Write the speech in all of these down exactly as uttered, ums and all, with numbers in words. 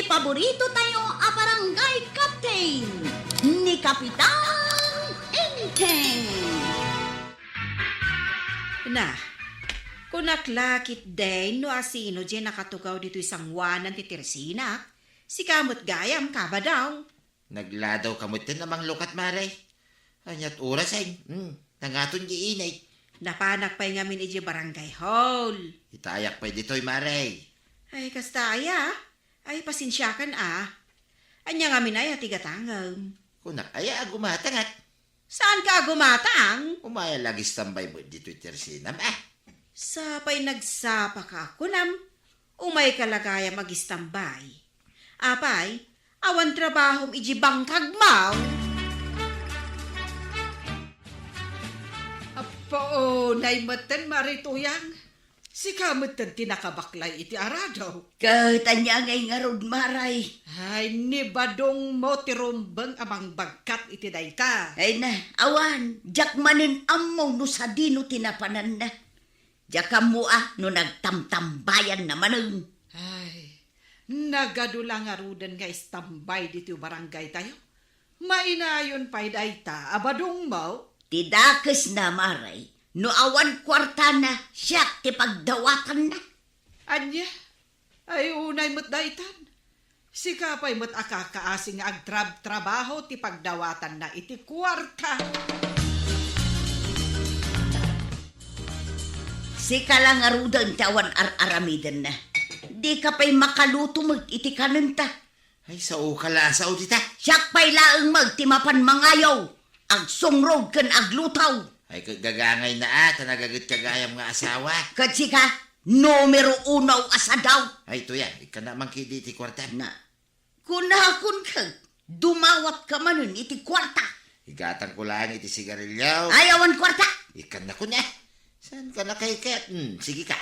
Paborito tayo a barangay captain, ni Kapitan Enteng. Na, kunak la ketdin no asino diay nakatugaw ditoy sangoanan ti tersinak. Sika met gayam, Kabadong. Nagladaw ka met ten a manglukat, Mare. Aniat orasen? Hmm, nangaton di init. Napanak pay ngamin idiay barangay hall. Itayak pay ditoy, Mare. Ay, kasta aya? Ay, pasensiakan a. Ania ngamin aya ti gatangem? Kunak aya a gumatangat. Saanka a gumatang? Umay la agistambay met ditoy tersinam, ah. Sapay nagsapaka, kunam, umayka la gayam agistambay. Apay, awan trabahom idiay bangkagmo? Apo, nay metten, Mare Tuyang. Sika metten ti nakabaklay iti arado. Ket ania ngay ngarud, Mare? Ay, ni Badongmo ti rumbeng a mangbagkat iti dayta. Ay na, awan, diak manen ammo no sadino ti napananna. Diak ammo a no nagtamtambayanna manen. Ay, nagadu la ngaruden nga istambay ditoy barangaytayo. Mainayon pay dayta a Badongmo? Ti dakesna, Mare, no awan kuartana, siak ti pagdawatanna. Ania? Ay, unay met daytan. Sika pay met a kakaasi nga agtrabtrabaho ti pagdawatanna iti kuarta. Sika la ngaruden ti awan ar-aramidenna. Dika pay makaluto met iti kanenta. Ay, saoka la a sao dita. Siak pay laeng met ti mapan mangayo, agsungrog ken agluto. Ay, ket gagangayna a, ta nagagetka gayam nga asawa. Ket sika, numero uno a sadaw. Ay, Tuyang, ikkannak man ketdi iti kuarta. Na, kunakon ket, dumawatka manen iti kuarta. Igatangko laeng iti sigarilio. Ay, awan kuarta. Ikkannakon a. Saanka nakaiket? Hmm, sige ka.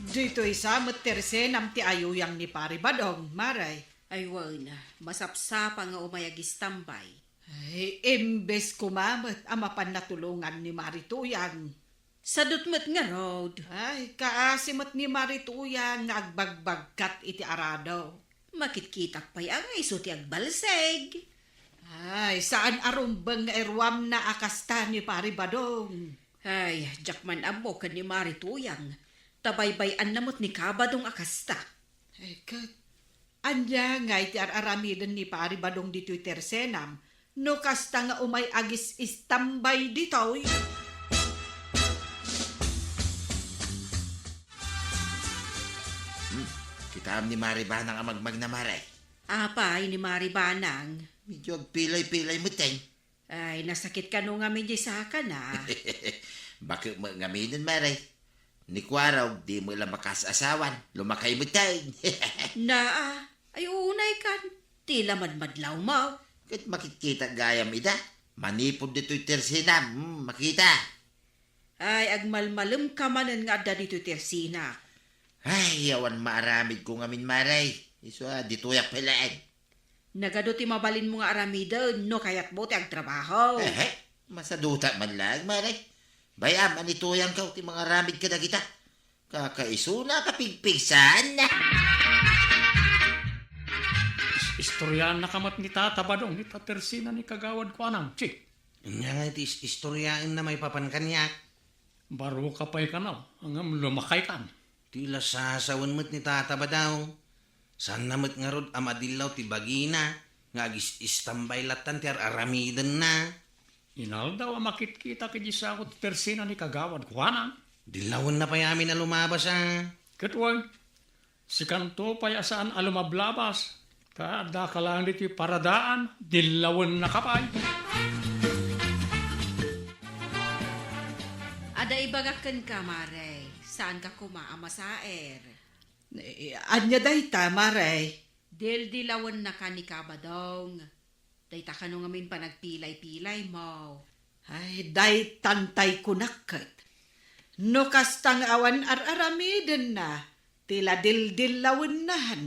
Ditoy sa met tersenam ti ayuyang ni Pari Badong, Mare. Ay, wen, masapsapa nga umay agistambay. Ay, imbes koma met a mapan natulongan ni Mari Tuyang. Sadut met ngarud. Ay, kaasi met ni Mari Tuyang nga agbagbagkat iti arado. Makitkitak pay a nga isu ti agbalseg. Ay, saan a rumbeng nga iruamna a kasta ni Pari Badong. Ay, diak man ammo ken ni Mari Tuyang, ta baybay-anna met ni Kabadong a kasta. Ay, ket, ania ngay ti ar-aramiden ni Pari Badong ditoy tersenam, no kasta nga umay agis-istambay ditoy? Hmm, kitaem ni Mari Banang a magmagna, Mare. Apay ni Mari Banang? Medyo agpilay-pilay met, eh. Ay, nasakit kano ngamin diay sakana? Baket met ngaminen, Mare. Ni Kuarog, di met la makas-asawan. Lumakay met tayo. Naa, ay unay kan. Ti la madmadlawmo. Ket makitkitak gayam ida. Manipud ditoy tersenam. Hmm, makita. Ay, agmalmalemka manen nga adda ditoy tersenak. Ay, awan maaramidko ngamin, Mare. Isu a, ditoyak pay laeng. Nagadu ti mabalinmo nga aramiden no kayatmo ti agtrabaho. Ehe, masadutak man laeng, Mare. Bay-am a ni Tuyang kaw ti mangaramid kadagita. Kakaisuna, kapigpigsan. Is-, istoryaannaka met ni Tata Badong ita tersena ni Kagawad Kuanang, Chi. Ania ngay ti is-, istoryaenna maipapan kaniak? Baroka pay kano, ngem lumakay kan. Ti la sasawen met ni Tata Badong. Saanna met ngarud a madillaw ti bagina nga agis-istambay lattan ti ar-aramidenna. Inaldaw a makitkitak idiay sako ti tersena ni Kagawad Kuanang. Dillawenna pay amin a lumabas a. Ket wen, sikanto pay a saan a lumablabas, ta addaka laeng ditoy paradaan, dillawennaka pay. Adda ibagak kenka, Mare, saanka koma a masaer. Eh, ania dayta, Mare? Dildilawennaka ni Kabadong. Dayta kano ngamin panagpilay-pilaymo? Ay, daytan tay kunak ket. No kasta nga awan ar-aramidenna, ti la dildillawennan.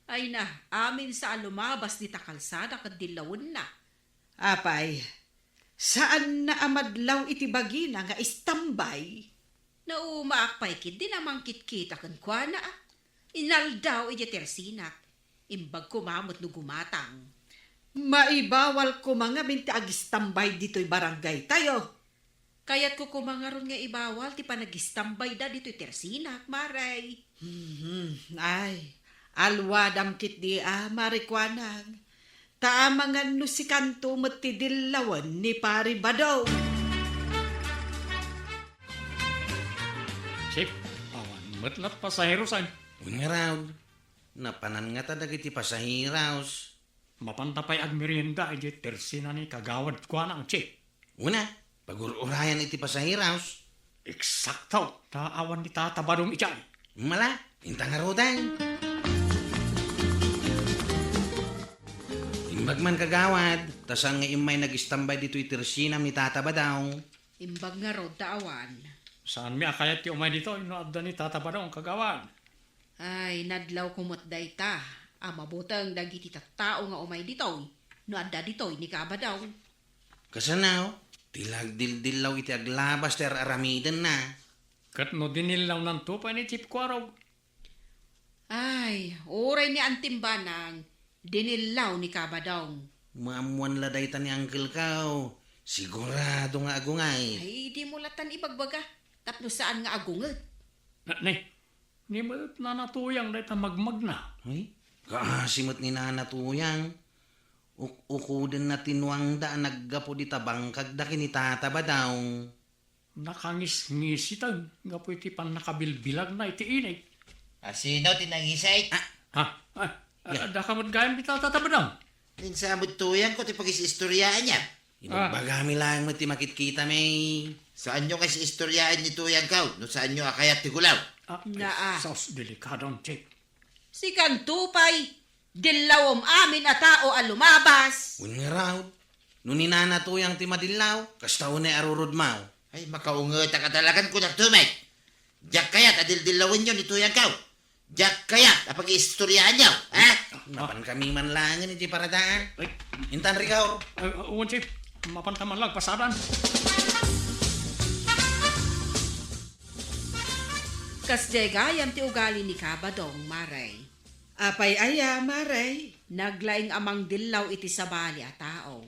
Ay na, amin sa a lumabas dita kalsada ket dillawenna. Apay, saanna a madlaw iti bagina nga istambay? Naumaak pay ketdi a mangkitkita kenkuana, a. Inaldaw idiay tersinak. Imbag koma met no gumatang. Maibawal koma ngamin ti agistambay ditoy barangaytayo. Kayatko koma ngarud nga ibawal ti panagistambayda ditoy tersinak, Mare. Mhm. Ay, alwadam ketdi a, Mare Kuanang. Ta amangan no sikanto met ti dillawen ni Pari Badong. Chief, awan met lat pasaheros, ay. Wen ngarud, napanan ngata dagiti pasaheros. Mapanta pay agmerienda idiay tersina ni Kagawad Kuanang, Chief. Una, pagur-urayan iti pasaheros. Eksakto, ta awan ni Tata Badong idiay. Mala, inta ngaruden. Imbag man, Kagawad, ta saan nga immay nagistambay ditoy tersinam ni Tata Badong? Imbag ngarud ta awan. Saanmi a kayat ti umay ditoy no adda ni Tata Badong, Kagawad? Ay, nadlawko met dayta a mabuteng dagiti tattao nga umay ditoy no adda ditoy ni Kabadong. Kasano? Ti lagdildillaw iti aglabas ti ar-aramidenna. Ket no dinillawnanto pay ni Chief Kuarog? Ay, uray ni Antimbanang, dinillaw ni Kabadong. Maammuan la dayta ni Uncle Kao. Sigurado nga agungay. Ay, dimo latan ibagbaga. Tapno saan nga agunget. Na, ne, ni met Nana Tuyang dayta magmagna. Ay, kaasi met ni Nana Tuyang. Uk-ukudenna ti nuangda a naggapu dita bangkagda ken ni Tata Badong. Nakangisngisiten gapu iti pannakabilbilagna iti init. A, sino ti nangisit? Ah. Ha? Ah, ah, daka met gayam dita, Tata Badong? Insa met Tuyangko ti pagis-istoriaanyo? Ibagbagami laeng met ti makitkitami. Saanyo nga is-istoriaan ni Tuyangko no saanyo a kayat ti gulaw. Ah, Naa. Sus, delikadon, Chief. Sikanto pay, dillawem amin a tao a lumabas. Wen ngarud, no ni Nana Tuyang ti madillaw, kasta unay a rurodmaw. Ay, makaungetak a talagan kunak tumay. Diak kayat a dildillawenyo ni Tuyangko. Diak kayat a pag-iistoryaanyo, ha? Napankami man laengen iti parada, a. Ay. Intan, Rigor. Ay, uh, wen, Chief. Mapanta man lang pasadan. Kasdiay gayam ti ugali ni Kabadong, Mare. Apay aya, Mare? Naglaing a mangdillaw iti sabali a tao.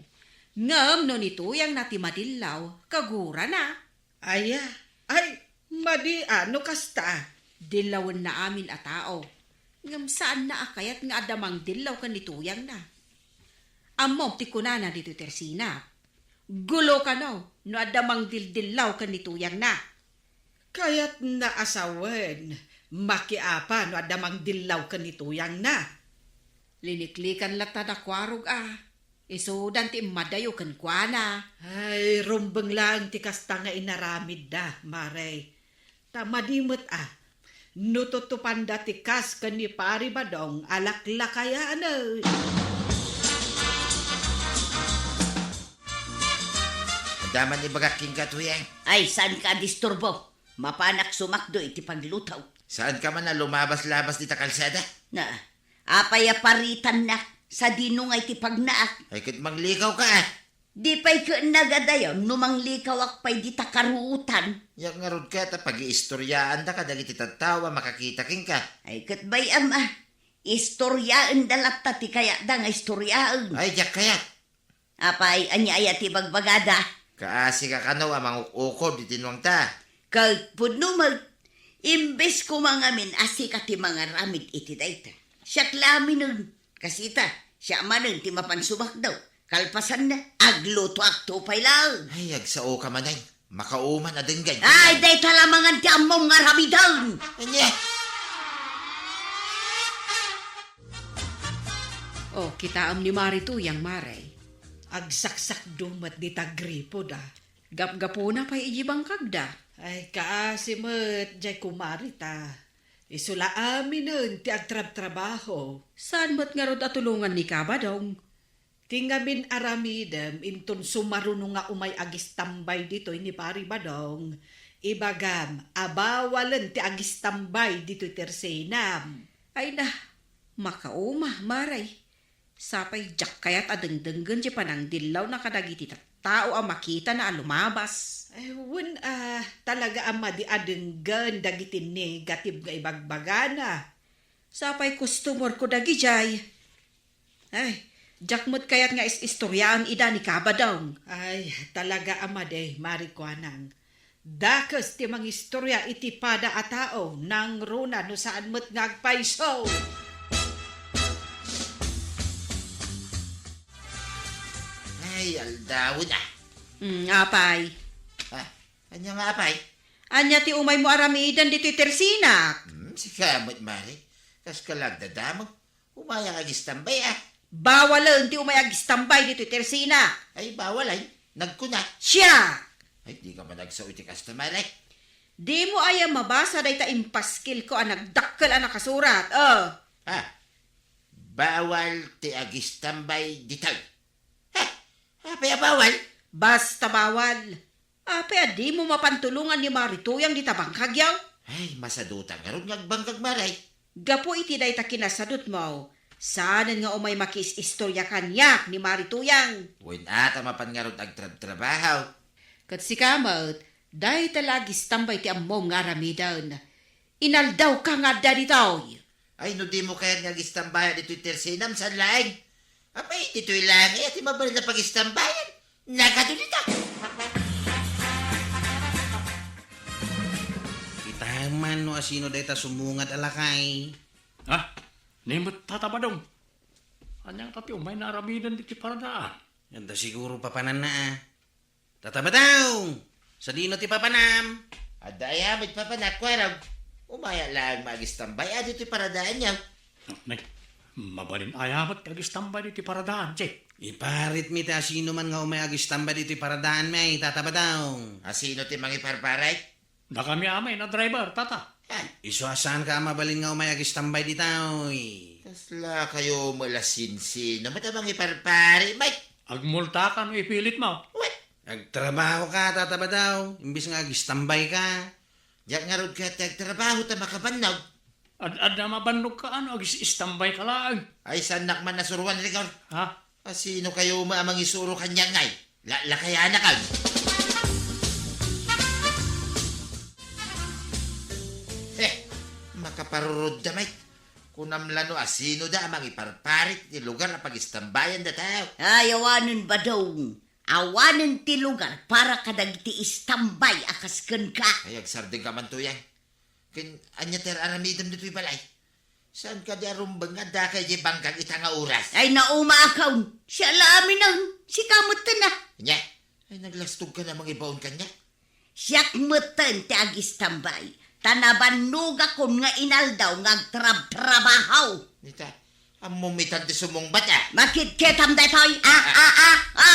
Ngem no ni Tuyangna ti madillaw, kagurana. Aya? Ay, madi a no kasta. Dillawenna amin a tao. Ngem saanna a kayat nga adda mangdillaw ken ni Tuyangna. Ammom ti kunana ditoy tersina. Gulo kano no adda mangdildillaw ken ni Tuyangna. Kayatna a sawen, makiapa no adda mangdillaw ken ni Tuyangna. Liniklikan latta da Kuarog a. Isudan ti immadayo kenkuana. Ay, rumbeng laeng ti kasta nga inaramidda, Mare. Ta madi met a, no tutupanda ti kas ken ni Pari Badong a laklakayan. Adda man ibagak kenka, Tuyang. Ay, saanka a disturbo. Mapanak sumakdo iti pagluto. Saanka man a lumabas-labas dita kalsada? Na, apay a paritannak, sadino nga iti pagnaak? Ay, ket manglikaw ka, a. Di pay ket nagadayaw no manglikawak pay dita karuotan. Yak ngarud ket a pagiistoryaanda kadagiti tattao a makakita kenka. Ay, ket bay-am a, istoryaenda latta ti kayatda nga istoryaen. Ay, diak kayat. Apay, ania aya ti bagbagada? Kaasika kano a manguk-ukod iti nuangta. Ket pudno met, imbes koma ngamin a sika ti mangaramid iti dayta, siak la aminen. Kasita, siak manen ti mapan sumakdo. Kalpasanna, aglutoakto pay laeng. Ay, agsaoka manen. Makauman a denggen. Ay, dayta lamangan ti ammom nga aramiden. Ania? O, kitaem ni Mari Tuyang, Mare. Agsaksakdo met dita gripoda. Gapgapuna pay idi bangkagda. Ay, kaasi met, jay kumarita. Isu la aminen ti agtrabtrabaho. Saan met ngarud a tulongan ni Kabadong? Ti ngamin aramidem inton sumaruno nga umay agistambay ditoy ni Pari Badong, ibagam a bawalen ti agistambay ditoy tersenam. Ay na, makauma, Mare. Sapay diak kayat a dengdenggen ti panangdillawna kadagiti tat-, tao a makitana a lumabas. Ay, wen, ah, talaga a madi a denggen dagiti negative nga ibagbagana. Sapay customer ko dagidiay. Ay, diak met kayat nga is-istoriaan ida ni Kabadong. Ay, talaga a madi, Mari Kuanang. Dakes ti mangistoria iti pada a tao, nangruna no saan met nga agpayso. Ay, aldawen, ah. Mm, apay. Ah, ania nga apay? Ania ti umaymo aramiden ditoy tersinak? Hmm, sika met, Mari. Kas ka la agdadamag. Umayak agistambay, ah. Bawalen ti umay agistambay ditoy tersinak. Ay, bawal, ay. Nagkuna. Siak! Ay, di ka man agsao iti kasta, Mari. Dimo aya mabasa dayta impaskilko a nagdakkel a nakasurat, oh. Ah, bawal ti agistambay ditoy. Ha? Apay a bawal? Basta bawal. Apay a dimo mapan tulongan ni Mari Tuyang dita bangkagyo? Ay, masadutan ngarud nga agbangkag, Mari. Gapu iti dayta kinasadutmo, saanen nga umay makiis-istoria kaniak ni Mari Tuyang. Wen, a, ta mapan ngarud agtrabtrabaho. Ket sika met, dayta la agistambay ti ammom nga aramiden. Inaldawka nga adda ditoy. Ay, no dimo kayat nga agistambayan ditoy tersinam, saan laeng? Apay, ditoy laeng aya ti mabalin a pagistambayan. Nagadu dita. Itaem man no asino dayta sumungad a lakay. Ah, ni met Tata Badong. Ania ngata ti umayna aramiden ditoy paradaan? Adda siguro papananna, a. Tata Badong! Sadino ti papanam? Adda aya met papanak, kuarog. Umayak laeng nga agistambay, a, ditoy paradaanyo. Nay, mabalin aya met ti agistambay ditoy paradaan, Che? Iparitmi ti asino man nga umay agistambay ditoy paradaanmi, Tata Badong. Asino ti mangiparparit? Dakami a met a driver, Tata. Ay. Isu a saanka a mabalin nga umay agistambay ditoy. Kasla kayo met a sinsino met a mangiparparit, Mike. Agmultaka no ipilitmo. Wen. Agtrabahoka, Tata Badong, imbes nga agistambayka. Diak ngarud kayat ti agtrabaho ta makabannog. Ad-adda mabannogka, ano, agis-istambayka laeng. Ay, saannak man a suruan, Rigor. Ha? Asino kayo met a mangisuro kaniak ngay? La-, lakayanak, a. Heh, makaparurod da, Mike. Kunam la no asino da a mangiparparit ti lugar a pagistambayan da tao. Ay, awanen, Badong. Awanen ti lugar para kadagiti istambay a kas kenka. Ay, agsardengka man, Tuyang. Ken ania ti ar-aramidem ditoy balay? Saan kadi a rumbeng nga addaka idiay bangkag ita nga oras? Ay, nauma a kaon. Siak la aminen. Sika metten, a. Ania? Ay, naglastogka a mangibaon kaniak? Siak metten ti agistambay. Ta nabannogakon nga inaldaw nga agtrabtrabaho. Nita, ammom itan ti sumungbat, a. Makitkitam daytoy. A, a, a, a.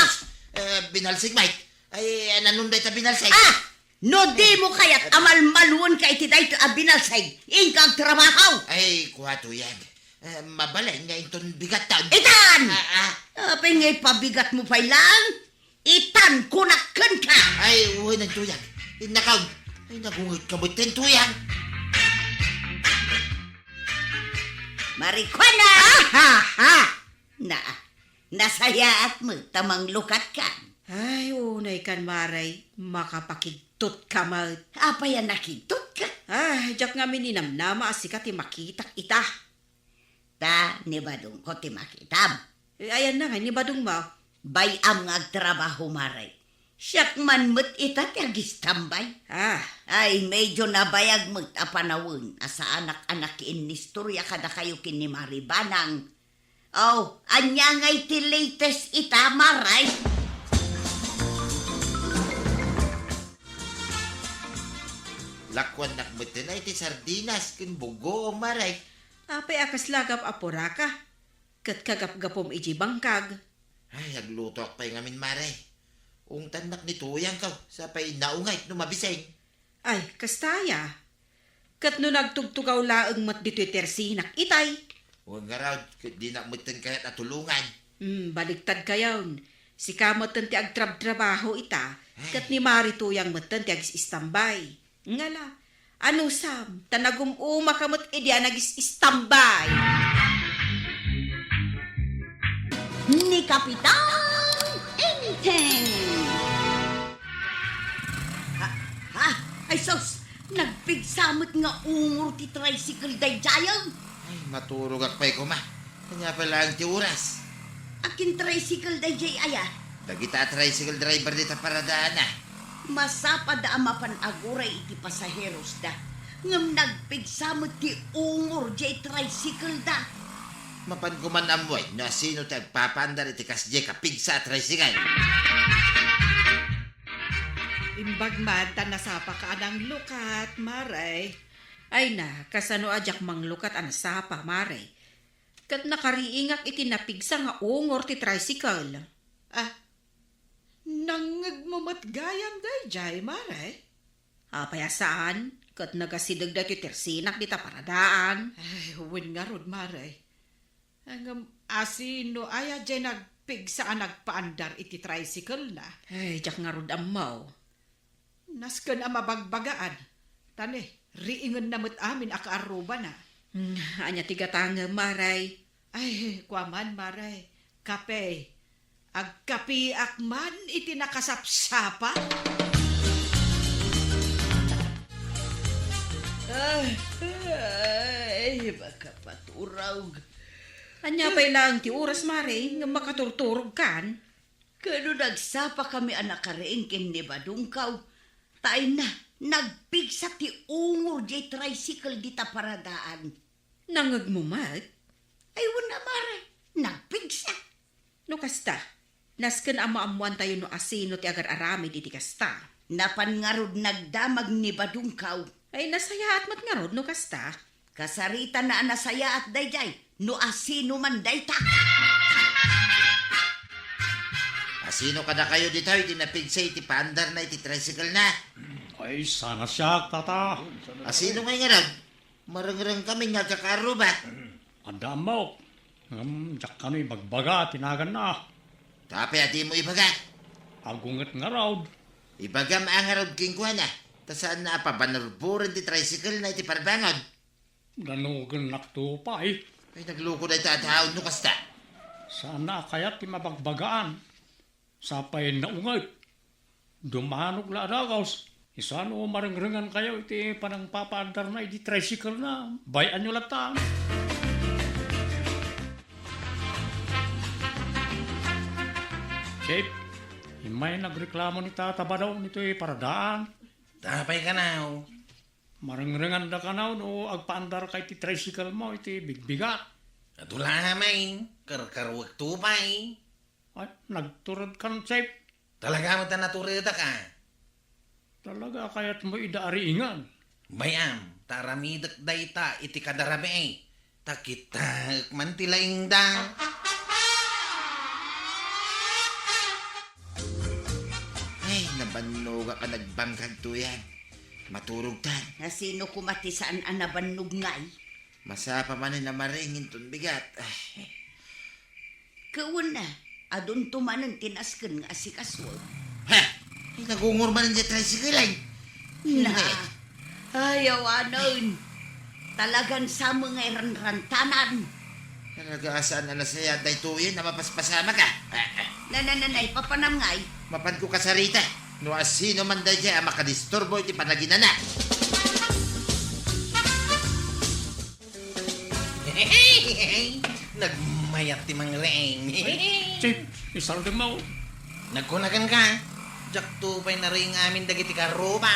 Eh, binalsig, Mike. Ay, nanon dayta binalsig? A! No dimo kayat a malmaluenka iti daytoy a binalsig, inka agtrabaho. Ay, kua, Tuyang. Eh, mabalin nga inton bigatton. Itan! A, a. Apay nga ipabigatmo pay laeng? Itan, kunak kenka! Ay, wen, Tuyang. Innakaw. Ay, nagungetka metten, Tuyang. Marikwana! Ahaha! Na, nasayaat met ta manglukatkan. Ay, unaykan, Mari, makapakigtotka met. Apay a nakigtotka? Ay, diak ngamin ninamnama a sika ti makitak ita. Ta, ni badongko ti makitam. Eh, ayanna ngay ni badongmo? Bay-am nga agtrabaho, Mari. Siak man met ita ti agistambay. Ah. Ay, medyo nabayag met a panawen a saanak a nakiinnistorya kadakayo ken ni Mari Banang. Oh, ania ngay ti latest ita, Mari? Lakuannak met ti sardinas ken bugoong, Mari. Apay a kasla gap-, apuraka? Ket kagapgapum idiay bangkag. Ay, aglutoak pay ngamin, Mari. Ungtannak ni Tuyangko, sapay naungayk no mabising. Ay, kasta aya. Ket no nagtugtugaw laeng met ditoy tersinak itay. Wen ngarud, ket dinak metten kayat a tulongan. Hmm, baliktadkayon. Sika metten ti agtrabtrabaho ita, ket ni Mari Tuyang metten ti agis-istambay. Ngala, anusam, ta nagum-umaka met idi a nagis-istambay. Ni Kapitan Enteng. Ay sus, nagpigsa met nga ungor ti tricycle daydiay. Ay, maturogak pay koma. Ania pay laeng ti oras? Akin tricycle daydiay aya? Dagita a tricycle driver dita paradaanna. Masapada a mapan aguray iti pasaherosda. Ngem nagpigsa met ti ungor diay tricycle da. Mapan koman ammoen no asino ti agpapaandar iti kasdiay kapigsa a tricycle. Imbag man ta nasapaka a nanglukat, Mare. Ay na, kasano a diak manglukat a nasapa, Mare? Ket nakariingak iti napigsa nga ungor ti tricycle. Ah, nangngegmo met gayam daydiay, Mare? Apay a saan? Ket nagasideg daytoy ti resinak dita paradaan. Ay, wen ngarud, Mare. Ngem asino aya diay nagpigsa a nagpaandar iti tricycle-na? Ay, diak ngarud ammo. Nasken a mabagbagaan. Ta ne, riingenna met amin a kaarrubana. Hmm, ania ti gatangem, Mare? Ay, kua man, Mare. Kape. Agkapiak man iti nakasapsapa. Ay, ay, makapaturog. Ania pay laeng ti oras, Mare, ngem makaturturogkan? Kano nagsapakami a nakariing ken ni Badungkaw, ta ay na, nagpigsa ti ungor diay tricycle dita paradaan. Nangngegmo met? Ay, wen a, Mare, nagpigsa. No kasta, nasken a maammoantayo no asino ti agar-aramid iti kasta. Napan ngarud nagdamag ni Badungkaw. Ay, nasayaat met ngarud no kasta. Kasaritana a nasayaat daydiay no asino man dayta. Asino kadakayo ditoy ti napigsa iti paandarna iti tricycle-na? Ay, sana siak, tata. Asino ngay ngarud? Marengrengkami nga agkakaarruba. Adda ammok. Ngem diak kano ibagbaga ti naganna. Apay a dimo ibaga? Agunget ngarud. Ibagam a ngarud kenkuana, ta saanna a pabanurburen ti tricycle-na iti parbangod. Danogennakto pay. Ay, nagloko dayta a tao no kasta. Saanna a kayat ti mabagbagaan. Sapay naunget. Dumanog la a dagus. Isano marengrengankayo iti panangpapaandarna idi tricycle-na? Bay-anyo latta. Chief, immay nagreklamo ni Tata Badong ditoy paradaan. Apay kano? Marengrenganda kano no agpaandarka iti tricycle-mo iti bigbigat. Adu la, Amay. Karkaruekto pay. Ay, nagturedkan, Chief. Talaga met a naturedak, a? Talaga a kayatmo ida a riingan? Bay-am, ta aramidek dayta iti kadarabii, ta kitaek man ti laingda. Ay, nabannogak a nagbangkagto yan. Maturogtan. Asino koma ti saan a nabannog ngay? Masapa manen a maring inton bigat. Ay. Kawen, adunto manen ti nasken nga asikaso. Ha? Ay, nagungor manen diay tricycle, ay. Na. Ay. Ay, awanen. Talagan sa nga iranrantanan. Talaga a saan a nasayaat daytoyen a mapaspasamak, a. Nanananay, papanam ngay? Mapanko kasarita no asino man daydiay a makadisturbo iti panaginana. Nagmayat ti mangriing. Chief, isardengmo. Nagkuna kenka, diakto pay nariing amin dagiti karruba.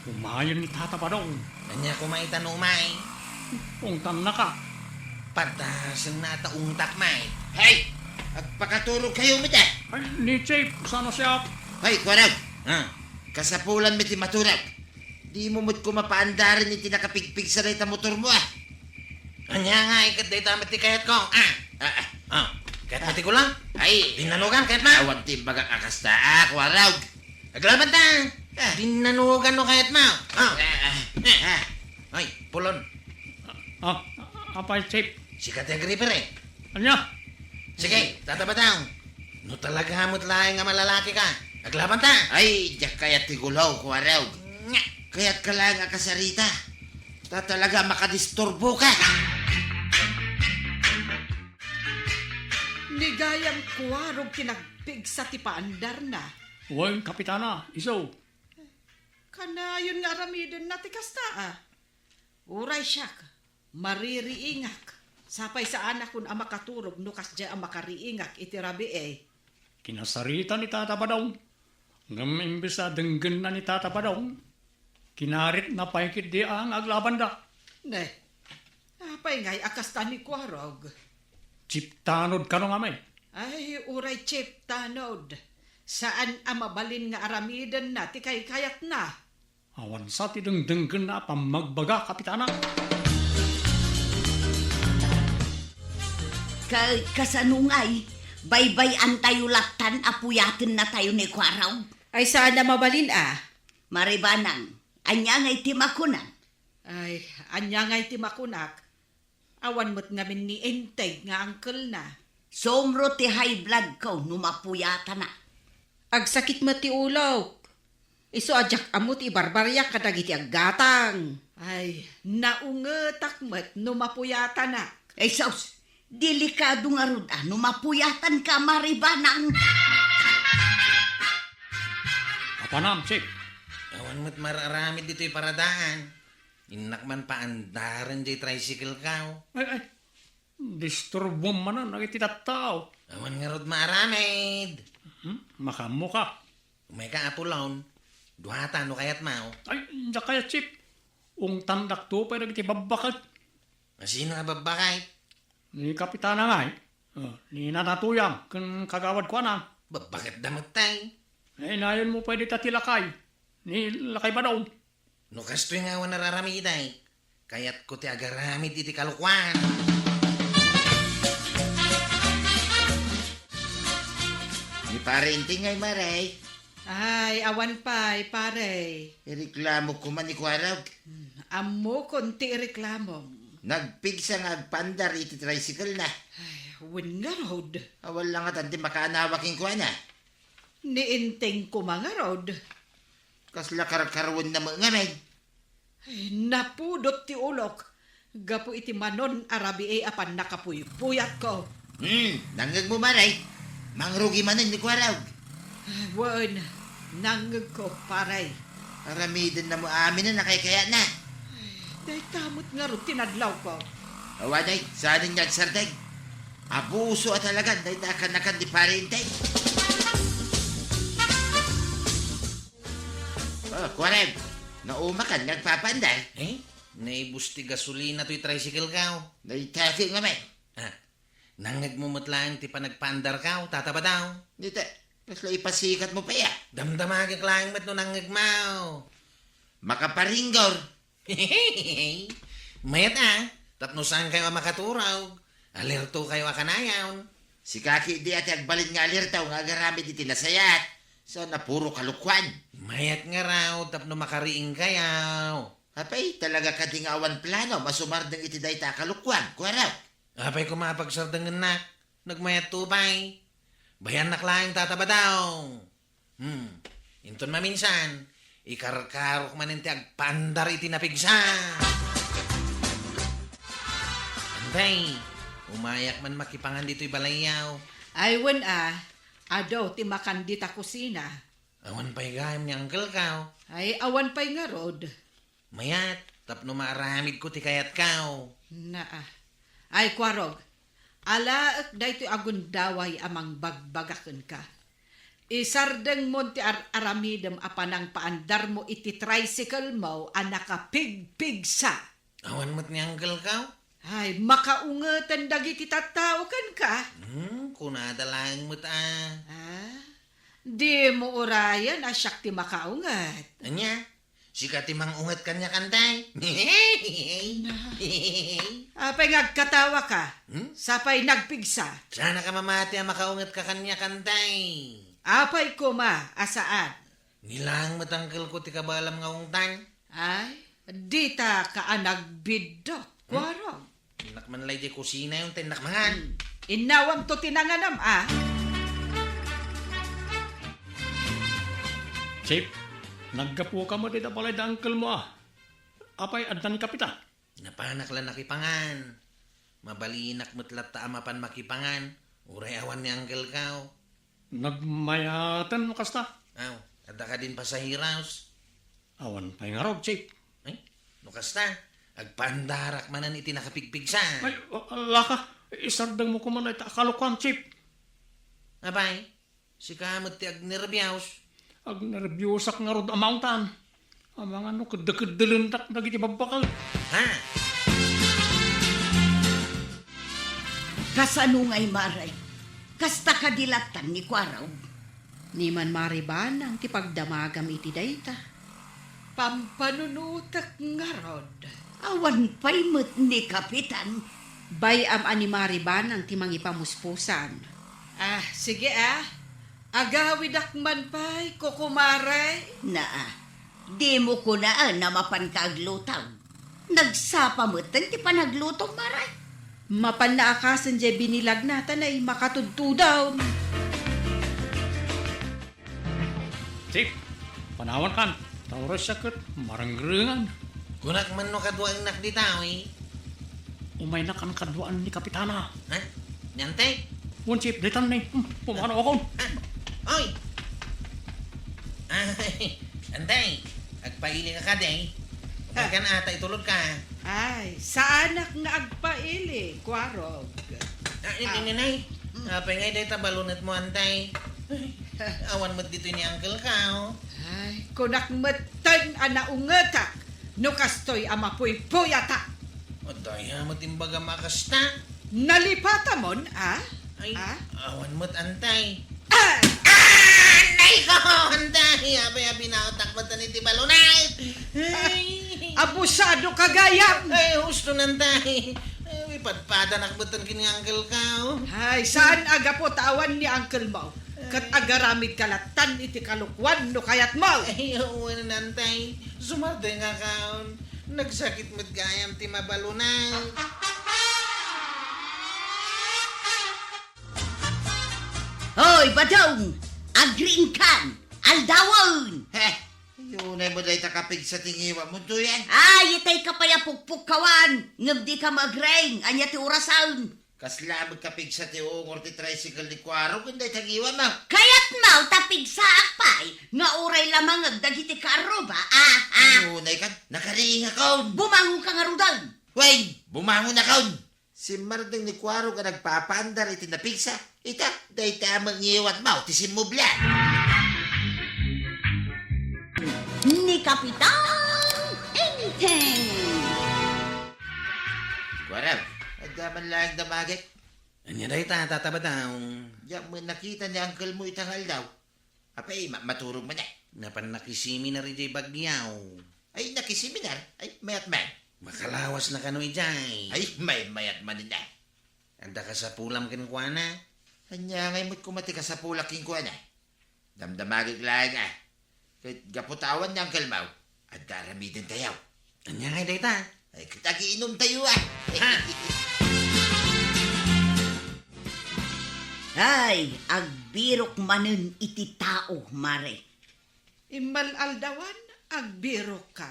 Umayen ni Tata Badong. Ania koma ita no umay? Ungtannaka. Padasenna ta ungtak met. Hay! Agpakaturogkayo met, a. Ay, ni Chief, saan a siak? Hay, kuarog. Ah. Kasapulanmi ti maturog. Dimo met koma paandaren iti nakapigpigsa dayta motormo, a. Ania ngay ket dayta met ti kayatko, a? Ah, ah. Ah, kayatmo ti gulaw? Ay. Dinnanogam, kayatmo? Awan ti imbagak a kasta, a, kuarog. Aglabanta. Ah. Dinnanogan no kayatmo. Ah. Ah, ah. Ah. Ay, pulon. Ah, apay, Chief? Sika ti agripir, e. Ania? Sige, Tata Badong. No talaga met laeng a malalakika, aglabanta. Ay, diak kayat ti gulaw, kuarog. Nga. Kayatka laeng a kasarita. Ta talaga makadisturboka. Ni gayam kuarog ti nagpigsa ti paandarna. Wen, Kapitana, isu. Kanayon nga aramidenna ti kasta, a. Uray siak, maririingak. Sapay saanakon a makaturog no kasdiay a makariingak iti rabii. Kinasarita ni Tata Badong. Ngem imbes a denggenna ni Tata Badong, kinaritna pay ketdi a nga aglabanda. Ne, apay ngay a kasta ni Kuarog? Chip Tanod kano ngamin? Ay, uray Chip Tanod. Saan a mabalin nga aramidenna ti kaykayatna. Awan sa ti dengdenggenna a pammagbaga, Kapitana. Ka-, kasano ngay? Baybay-antayo lattan a puyatennatayo ni Kuarog? Ay, saan a mabalin a. Maribanang, ania ngay ti makunam? Ay, ania ngay ti makunak? Awan met ngamin ni Enteng nga angkelna. Sumro ti high blood ko no mapuyatanak. Agsakit met ti ulok. Isu a diak ammo ti ibarbariak kadagiti aggatang. Ay, naungetak met no mapuyatanak. Ay, sus! Delikado ngarud a no mapuyatanka, Maribanang. Apanam, Chief? Awan met mar-aramid ditoy paradaan. Innak man paandaren jay tricycle ko. Ay, ay. Disturbom manen dagiti tattao. Awan ngarud maaramid. Hmm? Makaammoka. Umayka, Apolon. Duata no kayatmo. Ay, diak kayat, Chief. Ungtandakto pay dagiti babbaket. Asino a babbaket? Ni Kapitana ngay. Oh, ni Nana Tuyang ken Kagawad Kuana. Babbaketda met tay. Ay, nayonmo pay dita ti lakay. Ni Lakay Badong. No kastoy nga awan a raramidak, kayatko ti agaramid iti kalokuan. Ni Pare Enteng ngay, Mare. Ay, awan pay, pare. Ireklamok koma ni Kuarog. Hmm, ammokon ti ireklamom. Nagpigsa nga agpaandar iti tricycle na. Ay, wen ngarud. Awan la ngatan ti makaanawa kenkuana. Ni Enteng koma ngarud. Kasla karkaruenna met ngamin. Ay, napudot ti ulok gapu iti manon a rabii a pannakapuypuyatko. Hmm, nangngegmo, Mare? Mangrugi manen ni Kuarog. Ay, wen, nangngegko, pare. Aramidenna met aminen a kaykayatna. Ay, dayta met ngarud ti nadlawko. Awan ay, saanen nga agsardeng. Abuso a talagan dayta a kanakan ni Pare Enteng. Oh, Kuarog, naumakan nga agpapaandar? Eh? Naibus ti gasolina toy tricycle ko. Dayta ket ngamin. Ah, nangngegmo met laeng ti panagpaandarko, Tata Badong. Dita, kasla ipasikatmo pay a. Damdamagek laeng met no nangngegmo. Makaparinggor. Mayat a, tapno saankayo a makaturog, alertokayo a kanayon. Sika ketdi a ti agbalin nga alerto nga agaramid iti nasayaat. Saan a puro kalokuan. Mayat ngarud tapno makariingkayo. Apay, talaga kadi nga awan plano a sumardeng iti dayta a kalokuan, Kuarog? Apay koma a pagsardengennak? Nagmayatto pay. Bayannak laeng, Tata Badong. Hmm. Inton maminsan, ikarkarok manen ti agpaandar iti napigsa. Antay, umayak man makipangan ditoy balayyo. Ay, wen a, adu ti makan dita kusina. Awan pay gayam ni Uncle ko. Ay, awan pay ngarud. Mayat, tapno maaramidko ti kayatko. Naa. Ay, Kuarog, alaek daytoy a gundaway a mangbagbaga kenka. Isardengmon ti ar-aramidem a panangpaandarmo iti tricycle mo a nakapigpigsa. Awan met ni Uncle ko? Ay, makaungeten dagiti tattao kenka. Hmm, kunada laeng met a. Ah, dimo urayen a siak ti makaunget. Ania? Sika ti mang-unget kaniak, Antay? Na. Apay nga agkatawaka? Hmm? Sapay nagpigsa. Saanka mamati a makaungetka kaniak, Antay? Apay koma a saan? Ni laeng met, Uncle ko, ti kabaelam nga ungtan. Ay, ditaka a nagbiddut, Kuarog. Innak man la idiay kusinayo, ta innak mangan. Hmm. Innawamto ti nanganam, a. Chief, naggapuka met ita balay da uncle mo, a. Apay, adda ni Kapitan? Napanak la nakipangan. Mabalinak met latta a mapan makipangan, uray awan ni Uncle ko. Nagmayaten no kasta? Aw, adda kadin pasaheros? Awan pay ngarud, Chief. Ay, no kasta, agpaandarak manen iti nakapigpigsa. Ay, a-, ala ka, isardengmo koma dayta a kalokuan, Chief. Apay, sika met ti agnerbios. Agnerbiosak ngarud a maungtan. Amangan no keddekeddelendak dagiti babbaket. Ha? Kasano ngay, Mare? Kasta kadi lattan ni Kuarog? Ni Manmari Banang ti pagdamagam iti dayta. Pampanunotek ngarud. Awan pay met ni Kapitan. Bay-am a ni Mari Banang ti mangipamuspusan. Ah, sige, ah. Agawidak man pay, kukumare. Naa, dimo kunaan a mapanka aglutaw. Nagsapa metten ti panaglutom, Mare. Mapanna a kasen diay binilagna, ta nay makatudtudom. Chief, panawankan, ta uray siak ket marengrengan. Kunak man no kaduaennak dita, eh. Umaynak a kaduaan ni Kapitana. Ha? Ni Antay? Wen, Chief, daytan ni. Hmm, pumanaw akon. Ha? Oy! Ay, Antay, agpaili ka kadi. Umaykan ata itulod ka. Ay, saanak nga agpaili, Kuarog. Ah, ni, Ah. ni, Nay. Hmm. Apay ngay dayta balunetmo, Antay? Ay, awan met ditoy ni Uncle ka, oh. Ay, kunak metten a naungetak no kastoy a mapuypuyatak. Adda aya met imbagam a kasta? Nalipatamon, ah? Ay, Ah? awan met, Antay. Ah! Ah! Nay ko, Antay! Apay a binaotak metten iti balunay? Ay! Abusado ka gayam! Ay, husto, Antay. Ay, ipadpadanak metten ken ni Uncle ka, oh. Ay, saan a gapu ta awan ni Uncle mo? Ket agaramid ka lattan iti kalokuan no kayat mo. Ay, wen, Antay. Sumardengakon. Nagsakit met gayam ti mabalunay. Hoy, Badong! Agriingkan! Aldawen! Heh! Unay mo dayta kapigsa ti ngiwatmo, tuyan? Ay, itay ka pay a pukpukkawan, ngem dika magreng, ania ti orasen? Kasla met kapigsa ti ungor ti tricycle ni Kuaro ken dayta ngiwatmo? Kayatmo ta pigsaak pay nga uray lamangeg dagiti kaarruba, ah, ah. Unay kan, nakariingakon. Bumangon ka ngaruden. Wen, bumangonakon. Simmardeng ni Kuaro nga nagpapaandar iti napigsa. Ita, dayta met ngiwatmo ti simmubli. Ni Kapitan Enteng. Kuaro, adda man laeng damagek. Ania dayta, Tata Badong? Diak met nakita ni uncle mo ita nga aldaw. Apay, ma-, maturog man, eh. Napan nakiseminar idiay Baguio. Ay, nakiseminar? Ay, mayat man. Makalawas na kano idiay. Ay, may-, mayat man, eh. Adda kasapulam kenkuana? Ania ngay met koma ti kasapulak kenkuana? Damdamagek laeng, ah. Ket gapu ta awan ni Uncle Mau, adda aramidentayo. Ania ngay dayta? Ay, ket agiinumtayo, ah. Ha? Ay, agbirok manen iti tao, Mare. Immal-aldawan, agbirokka.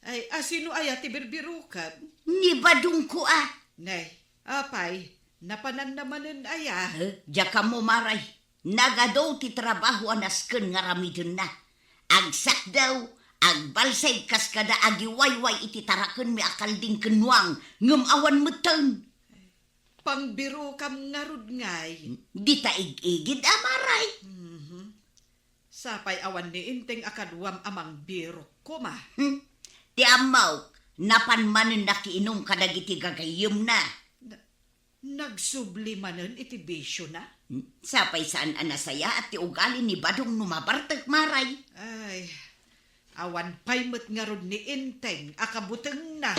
Ay, asino aya ti birbirokem? Ni Badongko, a. Nay, apay, napananna manen aya? Eh, diak ammo, Mare. Nagadu ti trabaho a nasken nga aramidenna. Agsakdaw, agbalsay kas kada agiwayway iti tarakenmi a kalding ken nuang, ngem awan metten. Pangbirokam ngarud ngay. Dita ig-igid a, Mare. Mhm. Sapay awan ni Enteng a kaduam a mangbirok koma. Hmm. Ti ammok, napan manen nakiinum kadagiti gagayyemna. Na-, nagsubli manen iti bisiona? Hmm. Sapay saan a nasayaat ti ugali ni Badong no mabartek, Mare. Ay, awan pay met ngarud ni Enteng a kabutengna.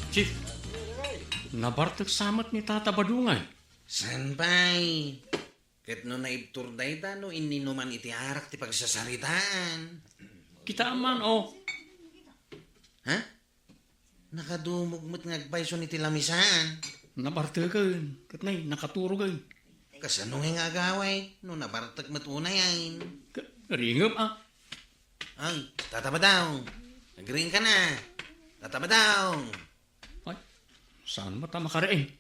Chief, nabartek sa met ni Tata Badong, ay. Saan pay? Ket no naibtur dayta no inninuman iti arak ti pagsasaritaan. Kitaem man, oh. Ha? Nakadumog met nga agpayson iti lamisaan. Nabarteken, ket nay, nakaturogen. Kasano ngay nga agaway no nabartek met unay, ay? Ka-, ringep, ah. Ay, Tata Badong. Agriingkan a. Tata Badong. Ay, saan met a makariing?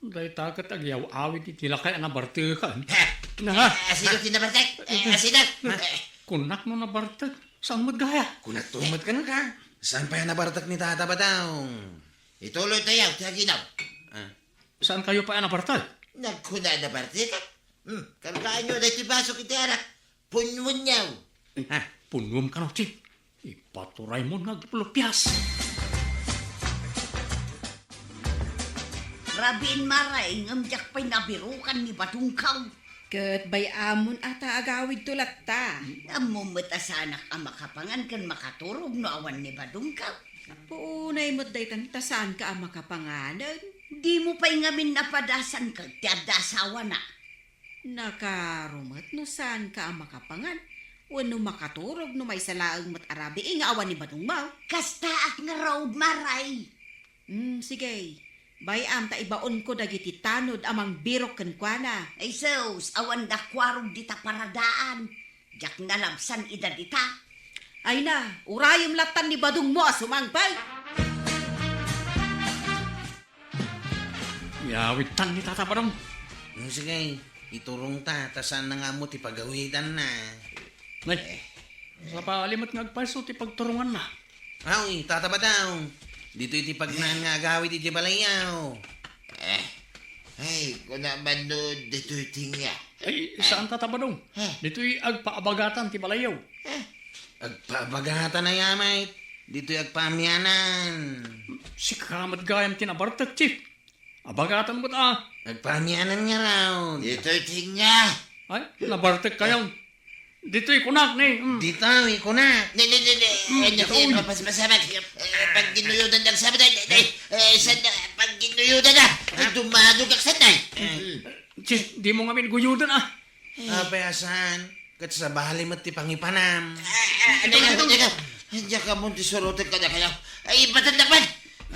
Dayta ket agyaw-awid iti lakay a nabartekan. Ha? Na? Ah, sino ti nabartek? Eh, asidak. Eh, kunak no nabartek. Saan met gaya? Kunak to met kenka. Saan pay a nabartek ni Tata Badong? Ituloy tayo, ti aginaw. Ah. Saan kayo pay a nabartek? Nagkuna nabartek? Hmm, kargaanyo daytoy basok iti arak. Punwenyo. Eh, ha? Punwem kano, Chief? Ipaturay mo nga aglupias. Rabiin, Maray, ngem diak pay nabirukan ni Badongkaw. Ket bay-amon a ta agawidto latta. Ammom met a saanak a makapangan ken makaturog no awan ni Badongkaw. Unay met daytan ta saanka a makapanganen. Dimo pay ngamin napadasan ket ti adda asawana. Nakaro met no saanka a makapangan wenno makaturog no maysa laeng met a rabii nga awan ni Badongmo. Kastaak ngarud, Maray. Hmm, sige. Bay-am ta ibaonko dagiti tanod a mangbirok kenkuana. Ay sus, awan da kuarog dita paradaan. Diak nalabsan ida dita. Ay na, urayem lattan ni Badongmo a sumangpet. Yawidtan ni Tata Badong. Hmm, sige, iturongta, ta saanna nga ammo ti pagawidanna. Nay, eh, sapay met nga agpayso ti pagturonganna. Aw, Tata Badong. Ditoy ti pagnaan nga agawid idiay balayyo. Eh, ay, kuna man no ditoy ti nga. Ay, saan, Tata Badong? Eh. Ditoy agpaabagatan ti balayyo. Eh, agpaabagatan aya met. Ditoy agpaamianan. Sika met gayam ti nabartek, Chief. Abagatan met a. Agpaamianan ngarud. Ditoy ti nga. Ay, nabartek kayo. Ditoy kunak ni, mm. Ditoy kunak. Ne, ne, ne, ne. Mm, anya ditoy. Kayo, papaspasamak. Eh, pagginuyodan lang sa mga, ne, ne. Eh, sa, pagginuyodan na. Ha? Dumano ka sa, ne. Eh. Mm. Chief, dimo ngamin guyudan, ah. Eh. Apay a saan, ket sabali met ti pangipanam. Ah, ah, teka, teka. Diak ammo ti surotek kadakayo. Ay, ibatandak man.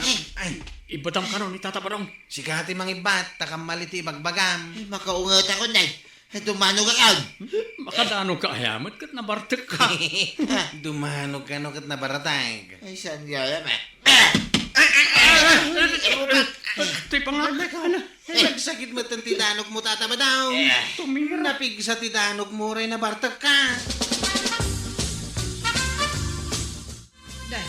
Ay. Ay, ibatam kano ni Tata Badong. Sika ti mangibat, ta kammali ti ibagbagam. Ay, makaungetakon, ay. Ay, dumano ka kan. Makadano ka aya met ket nabartek ka. Dumano kano ket nabartek. Ay, saan gayam, eh? Ti pangak. Nagsakit met ti danokmo, Tata Badong. Eh. Tumira. Napigsa ti danokmo, uray nabartek ka. Day,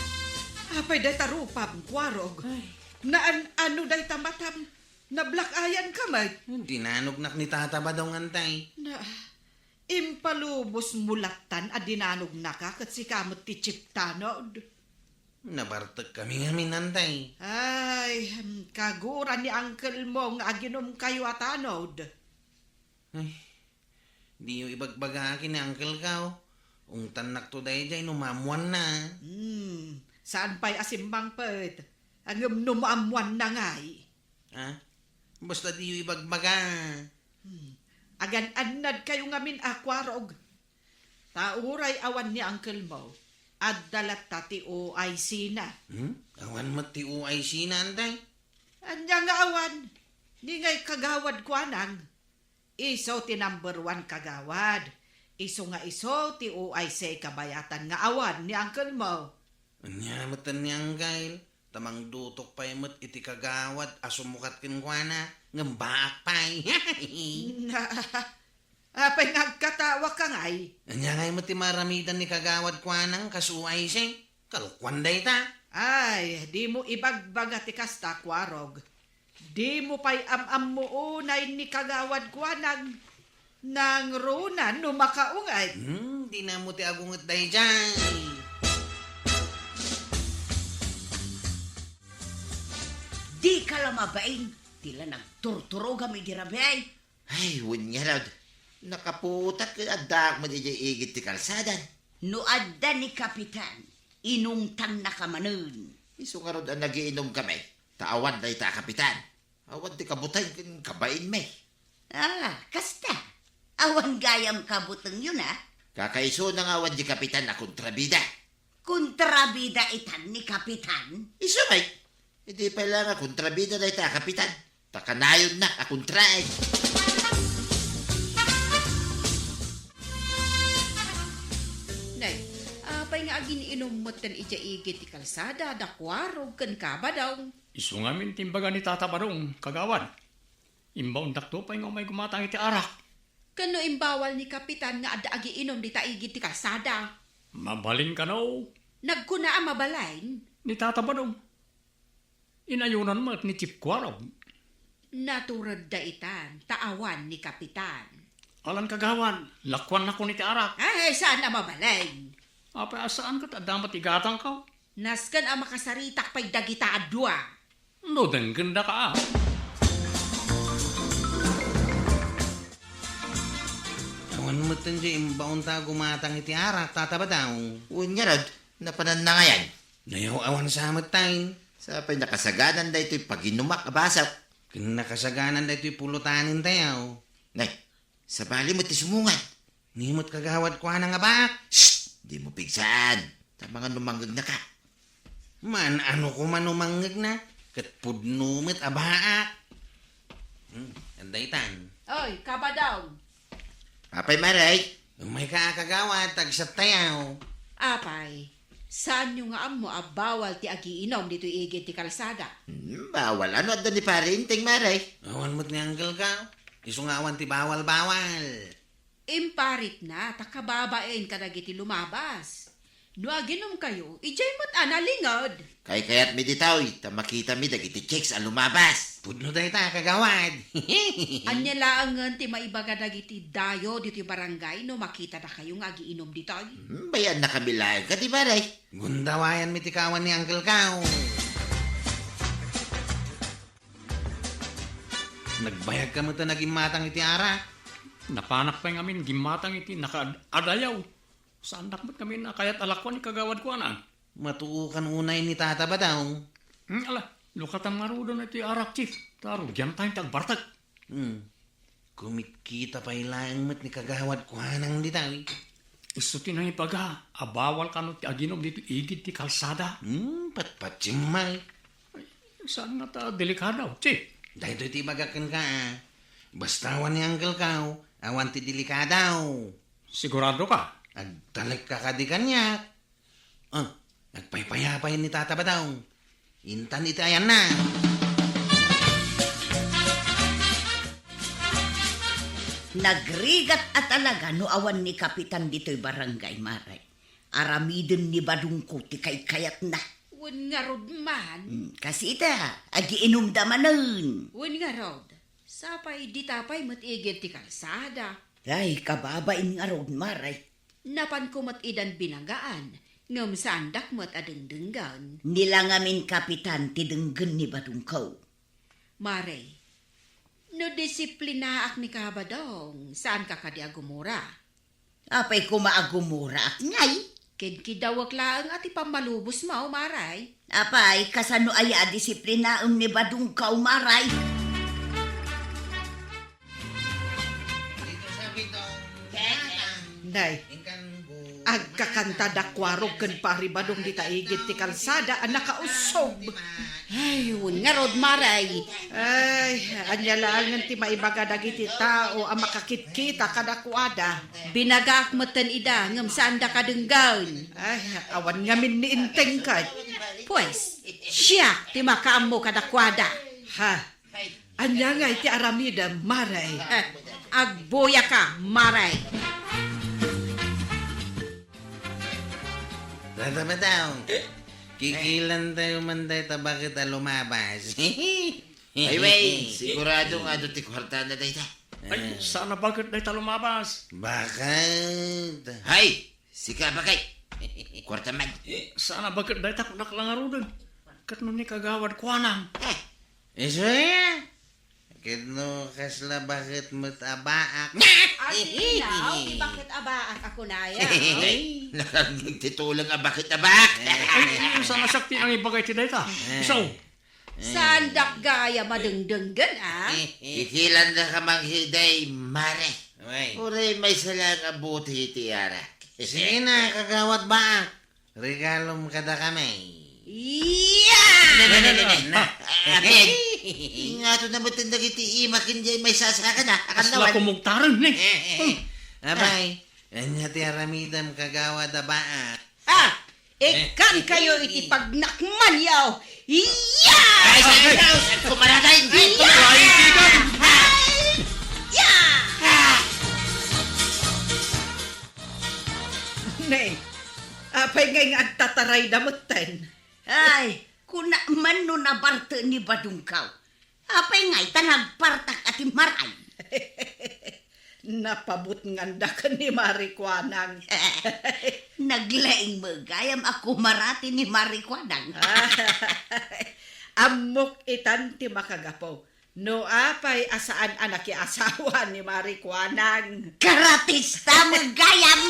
apay dayta rupam, Kuarog? Ay. Naan-ano dayta matam? Nablakayan ka met? Dinanognak ni Tata Badong, antay. Na, impalubos mo lattan a dinanognaka ket sika met ti chiptanod. Nabartek kami ngamin, antay. Ay, hmm, kagura ni uncle mo nga aginom kayo a tanod. Ay, diyo ibagbaga ken ni uncle ko. Ungtannakto daydiay no maammoanna. Hmm, saan pay a simmangpet. Ngem no maammoanna ngay. Ha? Basta diyo ibagbaga. Hmm. Agan-annad kayo ngamin a Kuarog. Ta uray awan ni uncle mo, adda latta ti O I C na. Hmm? Awan met ti O I C na, antay? Ania nga awan? Ni ngay kagawad kuanang. Isu ti number one kagawad. Isu nga isu ti O I C kabayatan nga awan ni uncle mo. Ania met ni uncle? Ta mangdutok pay met iti kagawad a sumukat kenkuana, ngem baak pay. Apay nga agkatawa ka ngay? Ania ngay met ti maaramidan ni kagawad kuanang kas O I C? Kalokuan dayta. Ay, dimo ibagbaga ti kasta, Kuarog. Dimo pay am-ammo unay ni kagawad kuanang. Nangruna no makaunget. Hmm, dina mo ti agunget daydiay. Dika la mabain, ti la nagturturogam idi rabii. Ay, wen ngarud. Nakaputak ket addaak met idiay igid ti kalsada. No adda ni Kapitan, inungtannaka manen. Isu ngarud a nagiinumkami, ta awan dayta a Kapitan. Awan ti kabuteng ken kabainmi. Ah, kasta. Awan gayam kabutengyon, a? Kakaisuna nga awan di Kapitan a kontrabida. Kontrabida itan ni Kapitan? Isu met. Idi pay la nga kontrabida dayta a Kapitan. Ta kanayonnak a kontraen. Nay, apay nga agin-inum metten idiay igid ti kalsada da Kuarog ken Kabadong? Isu ngamin ti imbaga ni Tata Badong, kagawad. Imbaondakto pay nga umay gumatang iti arak. Ken no imbawal ni Kapitan nga adda agiinum dita igid ti kalsada? Mabalin kano? Nagkuna a mabalin? Ni Tata Badong. Inayunan met ni Chief Kuarog. Naturedda itan, ta awan ni Kapitan. Alan kagawad, lakuannakon iti arak. Ay, saan a mabalin? Apay a saan ket adda met igatangko? Nasken a makasaritak pay dagita a dua. No, denggenda ka, a. Awan met diay imbaonta a gumatang iti arak, Tata Badong. Wen ngarud, napananna ngayan? Nayaw-awan sa met tayo. Sapay nakasaganan daytoy paginumak a basok. Ken nakasaganan daytoy pulutanen tayo. Nay, sabali met ti sumungad. Ni met kagawad kuana nga baak. Shh! Dimo pigsaan. Ta mangano mangngegnaka. Maan-ano koma no mangngegnaka, ket pudno met a baak. Hmm, adda itan. Oy, Kabadong. Apay, Maray? Umayka a kagawad, ta agsattayo. Apay, saanyo nga ammo a bawal ti agiinum ditoy igid ti kalsada? Hmm, bawal. Ano adda ni Pare Enteng, Maray? Awan met ni Uncle Kao. Isu nga awan ti bawal-bawal. Imparitna ta kababain kadagiti lumabas. No aginumkayo, idiay met a nalinged. Kaykayatmi ditoy, ta makitami dagiti chicks a lumabas. Pudno dayta, kagawad. Ania laengen ti maibaga dagiti dayo ditoy barangay no makitanakayo nga agiinum ditoy? Hmm, bay-annakami laeng kadi, Maray. Gundawayanmi ti kawan ni Uncle Kao. Nagbayagka met a nagimmatang iti arak. Napanak pay ngamin gimmatang iti nakaad-adayaw. Saandak met ngamin a kayat a lakuan ni kagawad kuanan. Matuokan unay ni Tata Badong. Hmm, ala, lukatam ngaruden iti arak, Chief. Ta rugiantayo ti agbartek. Hmm. Kumitkita pay laeng met ni kagawad kuanang ditoy. Isu ti nangibaga a bawal kano ti aginum ditoy igid ti kalsada. Hmm, patpatsimmay. Ay, saan ngata delikado, Chief? Daytoy ti ibagak kenka, a. Basta awan ni Uncle Kao, awan ti delikado. Sigurado ka? Agtalekka kadi kaniak. Ah, nagpaypayapay ni Tata Badong. Intan iti ayanna. Nagrigat a talaga no awan ni Kapitan ditoy barangay, Maray. Aramiden ni Badongko ti kaykayatna. Wen ngarud man. Hmm, kasita, agiinumda manen. Wen ngarud, sapay dita pay met igid ti kalsada. Ay, kababain ngarud, Maray. Napanko met idan binagaan, ngem saandak met a dengdenggen. Ni la ngamin Kapitan ti denggen ni Badongko. Maray, no disiplinaak ni Kabadong, saanka kadi a gumura? Apay koma a gumuraak ngay? Kidkidawek laeng a ti pammalubosmo, Maray. Apay, kasano aya a disiplinaem ni Badongko, Maray? Nay, agkakanta da Kuarog ken Pari Badong dita igid ti kalsada a nakausog. Ay, wen ngarud, Maray. Ay, ania laengen ti maibaga dagiti tao a makakitkita kadakuada? Binagaak metten ida, ngem saandaka denggen. Ay, awan ngamin ni Enteng ket. Pues, siak ti makaammo kadakuada. Ha? Ania ngay ti aramidem, Maray? Eh, agbuyaka, Maray. Tata Badong, kikilantayo man dayta baket a lumabas. Ay, way, sigurado nga adu ti kuartana dayta. Ay, saan a baket dayta lumabas? Baket. Hay, sika, baket. Kuarta man. Saan a baket dayta, kunak la ngaruden. Ket no ni kagawad kuanam. Eh, Isu aya? Ket no kasla baket met a baak. Ati ilaw, ti baket a baak a kunaya. Ay, nakagtituleng a baket a baak. Ay, saan a sakti nang ibagay ti dayta? Eh. Isu. Saandak gayam a dengdenggen, a? Kikilandaka manghiday, Mare. Uray maysa laeng a buti iti arak. Sige na, kagawad baak. Regalom kadakami. Iya! Na, na, na, na, na. Amin. Ingato na met dagiti ima ken diay maysasaka na. Kasla kumugtaren, eh. Eh, eh, eh. Abay, ania ti aramidem, kagawad a baak? Ah! Ikkan kayo iti pagnakman yaw. Iya! Ay, sa ikaw, sa kumaraday, ay, kumaraday. Iya! Ah! Ne, apay ngay nga agtatarayda metten? Ay, kuna man no nabarten ni badongkaw. Apay ngay ta nagpartak a ti maray? Napabutnganda ken ni Mari Kuanang. Naglaing met gayam a kumarati ni Mari Kuanang. Ammok itan ti makagapu. No apay a saan a nakiasawa ni Mari Kuanang? Karatista met gayam!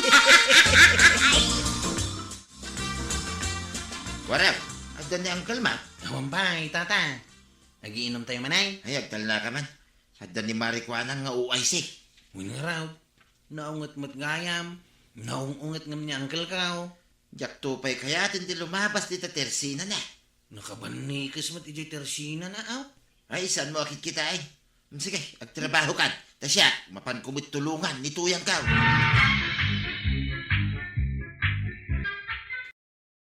Waraw, adda ni Uncle Mac? Awan pay, tata. Agiinom tayo manay? Ay, agtalna ka man. Adda ni Mari Kuanang nga O I C. Wen ngarud, naunget met gayam. Naung-unget ngem ni Uncle kaw. Diak to pay kayaten ti lumabas dita tersinana. Nakabannikes met idiay tersinana, aw. Ay, saan mo a kitkitaen? Sige, agtrabaho kan. Ta siak, mapanko met tulongan ni tuyangkaw.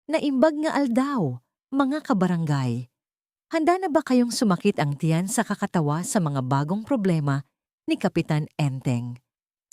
Naimbag nga aldaw, mga kabarangay. Handa na ba kayong sumakit ang tiyan sa kakatawa sa mga bagong problema ni Kapitan Enteng?